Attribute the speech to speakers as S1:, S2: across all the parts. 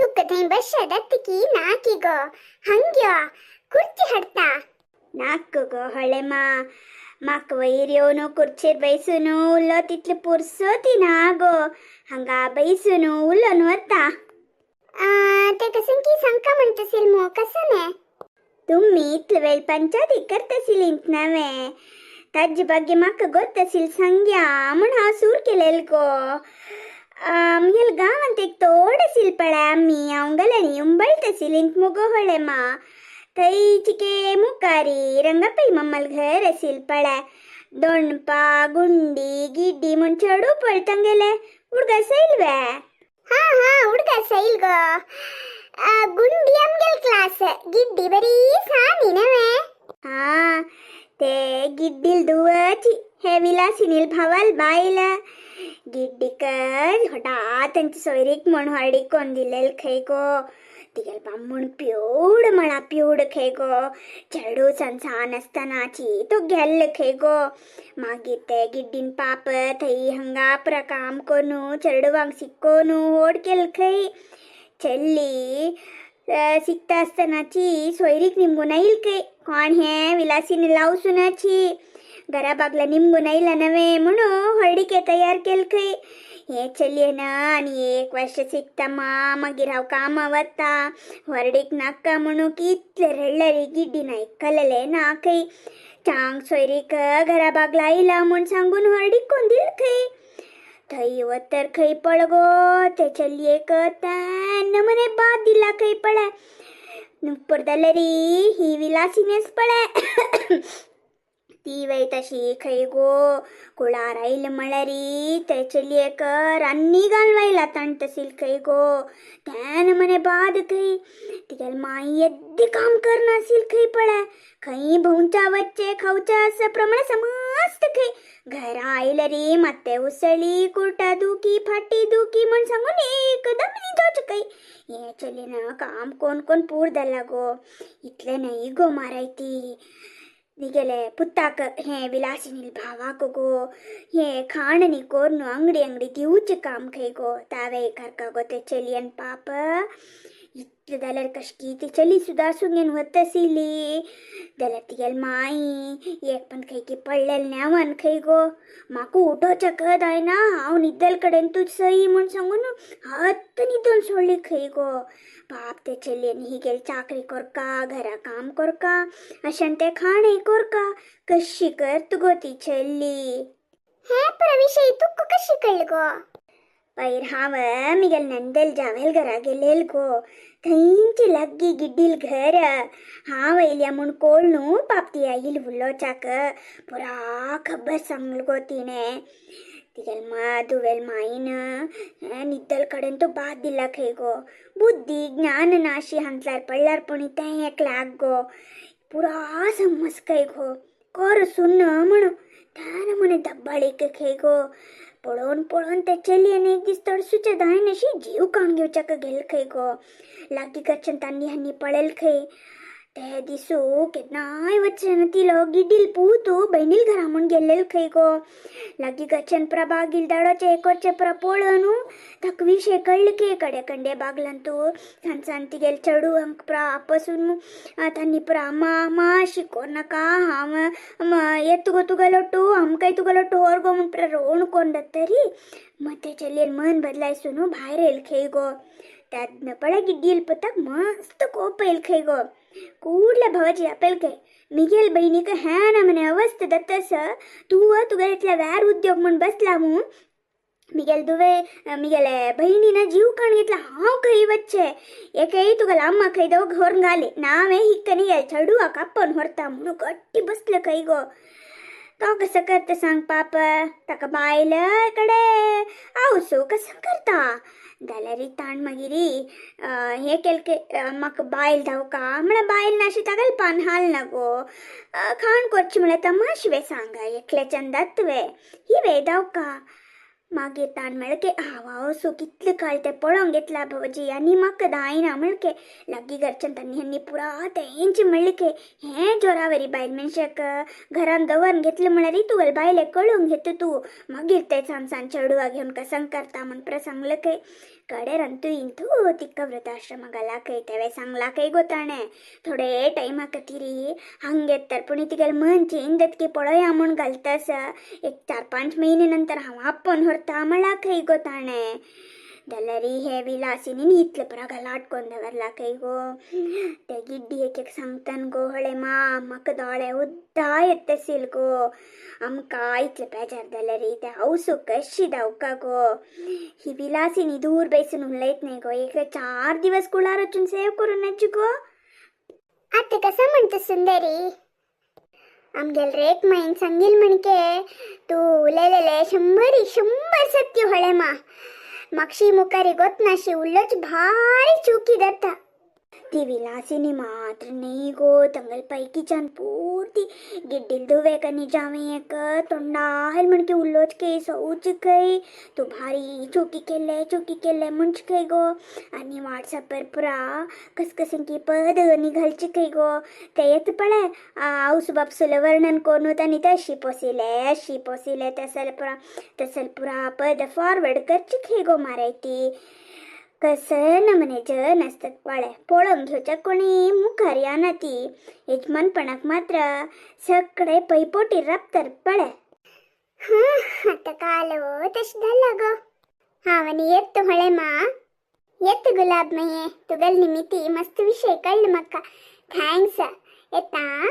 S1: तुका थंय बश्या दत्तकी नाकी गो हंग्यो कुर्ची हाडटा.
S2: नाक गो हळेमा, म्हाका वयर येवन खुर्चेर बैसून उलो तितले पुरसोती ना गो, हांगा बैसून उलोवन वता.
S1: ते कसं की सांगका म्हणतसील मो कसं ने?
S2: तुम्ही इतले वेळ पंचायती करतसील नव्हे, ताजे ಬಗ್ಗೆ म्हाका गोत्तसील सांग्या म्हूण हांव सूर केलेल गो. आमगेल गांवांत एक तोड आसील पळय आमी, हांव गेल्यानी उंबळतसील मुगो होळेमा. थंयचिके मुखारी रंगपै मम्मल घर आसील पळय, दोणपा गुंडी गिड्डी म्हूण चेडूं पळय तांगेले हुडगा सैल वे.
S1: हा हा हुडगा सैल गो. गुंडी आमगेल क्लास, गिड्डी बरी सानी नव्हे.
S2: हा ते गिड्डील धुवाची हे विलासिनील भावाल बायल गिड्डीक हॉटा तांची सोयरीक म्हूण हळडीक कोण दिलेल खंय गो. तिगेल बामण प्योड म्हळा प्योड खंय गो, चेडू सान आसतनाची तो गेल्ल खंय गो. मागीर ते गिड्डीन पाप थंय हांगा पुरा काम करून चेडवांक शिकोवन व्हड केल खंय. चल्ली शिकता आसतनाची सोयरीक निमगून आयल खंय, कोण हें विलासिनी लावसुनाची घरा बागला निमगून आयला नव्हे म्हणून हळडीके तयार केल खंय. हे चलये ना आनी एक वर्ष शिकता मा, मागीर हांव कामां वता व्हरडीक नाका म्हणून कितले रडले गिड्डीन आयकलेले ना खंय. चांग सोयरीक घरा बागला आयला म्हूण सांगून व्हरडीक कोण दिल खंय. थंय वतर खंय पळ गो ते चलयेक तेन्ना मने बाद दिला खंय पळय. नुपूर जाल्यार ही विलासिनीच पळय ती वयताशी खंय गो कुळार आयल म्हळ्यार ते चलयेक रान्नी घालून वयला ताणतसील खंय गो. तेन्ना मने बाद खंय तिगेल माई येद्दी काम करनासील खंय पळय, खंय भोंवच्या वच्चे खावच्या असं प्रमाणे समस्त खंय. घरा आयले रे मात्ते उसळी कुर्टा दुखी फाटी दुखी म्हूण सांगून एकदम न्हिदोच खंय. हे चलयेन काम कोण कोण पूर जाला गो, इतलें न्हय गो माराय ती तिगेले पुताक हें विलासिनी भावाक गो हें खाण न्ही कोरून अंगडी अंगडी दिवचें काम खंय गो. तावे सारका गो ते चलयेन पाप इतलें जाल्यार कशकी ती चली सुद्दां आसूं घेवन वताशिल्ली. जाल्यार तिगेल माई एक पण खंय की पडलेलें नेवान खंय गो, म्हाका उठोवच्याक जायना हांव न्हिदल कडेन तूं सई म्हूण सांगून हत्त न्हिदून सोडली खंय गो. पाप ते चलयेन ही गेली चाकरी करका, घरा काम करका, अशें तें खाणें करका, कशी करता गो ती चली.
S1: हे पुरा विशय तुका कशी कळ्ळी गो?
S2: पयर हांव मिगेल नंदल जावेल घरा गेलेल गो, थंयची लागीं गिड्डील घर. हांव येयल्या म्हूण कोळ न्हू पाप ती आयल उलोवच्याक पुरा खबर सांगल गो तिणें. तिगेल मा धुवेल माईन न्हिदल कडेन तो बाद दिला खंय गो. बुद्धी ज्ञान नाशी हांतल्यार पडल्यार पूण तें एक लाग गो पुरा समज खंय गो, कर सुन्न म्हण तेन्ना म्हणे दब्बाळीक खंय गो. पळोवन पळोवन ते चलयेन एक दीस तडसूचे दायन अशी जीव काडून घेवच्याक गेल खंय गो. लागीं घरच्यान तांणी हांणी पळयल खंय. ते दिसू केन्नाय वचना तिलो गिडील पूत भयणील घरा म्हूण गेल्लेल खंय गो. लागीं घरच्यान पुरा बागील दाडोचे एकोचे पुरा पळोवन ताका विशय कळ्ळें खंय. कडे कंडे बागलान तूं सान सान तिगेल चेडूं हांकां पुरा आपसून तांणी पुरा मा मा शिकोनाका हांव येता गो तुगेलो टू आमकांय तुगेलो टोर गो म्हूण पुरा रोवण कोण जातरी. मग ते चलयेन मन बदलायसून भायर येयल खंय गो. तेन्ना पळय गिड्डील पुताक मस्त कोप येयल खंय गो. ಕೂಡ್ಲೆ भावाची आपल खंय मिगेल बहिणीक ह्या ना म्हणे अवस्था दत्तस तूं तुगेले इतले व्यार उद्योग म्हूण बसला म्हूण मिगेल दुवे मिगेले बहिणीन जीव काण घेतला हांव खंय वच्चे एकय तुगेले अम्मा खंय दोग व्हरून घाली नांवें हिक्क निगेल चेडवाक आपोवन व्हरता म्हणून गट्टी बसले खंय गो. तो कसो करता सांग पाप, ताका बायल कडे आवसो कसो करता जाल्यार ताण मागीर हें केलें म्हाका बायल धांवका म्हळ्यार बायल नाशी तागेलें पान हालना गो, खाण करचें म्हळ्यार तमाशे सांगा एकल्याच्यान जाता वे ही वे धांवका. मागीर ताण म्हळें की हांव आवसो कितले काळ तें पळोवंक घेतला भावजी आनी म्हाका दायना म्हणलें की लागीं घरच्यान तांणी ह्यांनी पुरा तेंचें म्हणलें की हें जोरावरी बायल मनशाक घरान दवरून घेतलें म्हळ्यार तुगेले बायलेक कळूंक घेता तूं, मागीर ते सान सान चेडवा घेवन कसंग करता म्हूण पुरा सांगलें खंय. कडेर तूं इंतू तिक्का वृद्धाश्रम घालाक सांगला खंय गो ताणें. थोडे टायमा खातीर हांग येत्तर पूण तिगेलें मन चेंज जातकी पळया म्हूण घालता आसा. एक 4-5 म्हयने नंतर हांव आपोवन व्हरता म्हणला खंय गो ताणें. जाल्यार हे विलासिनी इतले पुरा गलाट कोन्न दवरला खंय गो. ते गिड्डी एक एक सांगतान गो हळे मा, म्हाका दोळे उद्दा येता गो. आमकां इतले बेजार जाल्यार ते हावसू कशी धांवका गो. ही विलासिनी दूर बैसून उलयत न्ही गो. एक 4 दिवस कुळार वचून सेव करून येची गो.
S1: आता कसं म्हणतो सुंदरी? आमगेल रेक माईन सांगील म्हणके तू उलयलेले 100 सत्य होळे मा. मागशी मुखारी गोतनाशी उल्लोच भारी चुकी जाता.
S2: ती विलासिनी मात्र न्ही गो, तंगल पैकीच्यान पूर्ती गिड्डील दुवेक आनी जावंयेक तोंडार म्हणके उल्लोच खंय सौच खंय. तूं भारी चुकी केल्ले चुकी केल्ले म्हणचे खंय गो. आनी वॉट्सॅपार पुरा कसकसिंकी पद घालची खंय गो. ते येत पळय आवस बापसुलें वर्णन करून आनी तशी पोसिले अशी पोसिले तसल पुरा तसल पुरा पद फॉरवर्ड करची खंय गो माराय ती. कसं नमने जन असतात पळे, पळोवन घेवच्या कोणी मुखार येना ती. यजमानपणाक मात्र सगळे पैपोटी राबतर पळे.
S1: आता कालो तशें जालां गो. हांव आनी येत होळे मा. येत गुलाब मये, तुगेले निमित्ती मस्त विशय कळ्ळो म्हाका. Thanks. येता.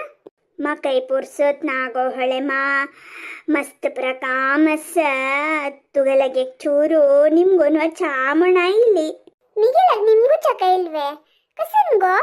S2: म्हाकाय पुरसत ना गो हळे मा, मस्त पुरा काम आसा. तुगेले एक चोरू निमगून वचा म्हण आयली.
S1: मिगेलाक निमगुच्या इल्वे? कसन गो?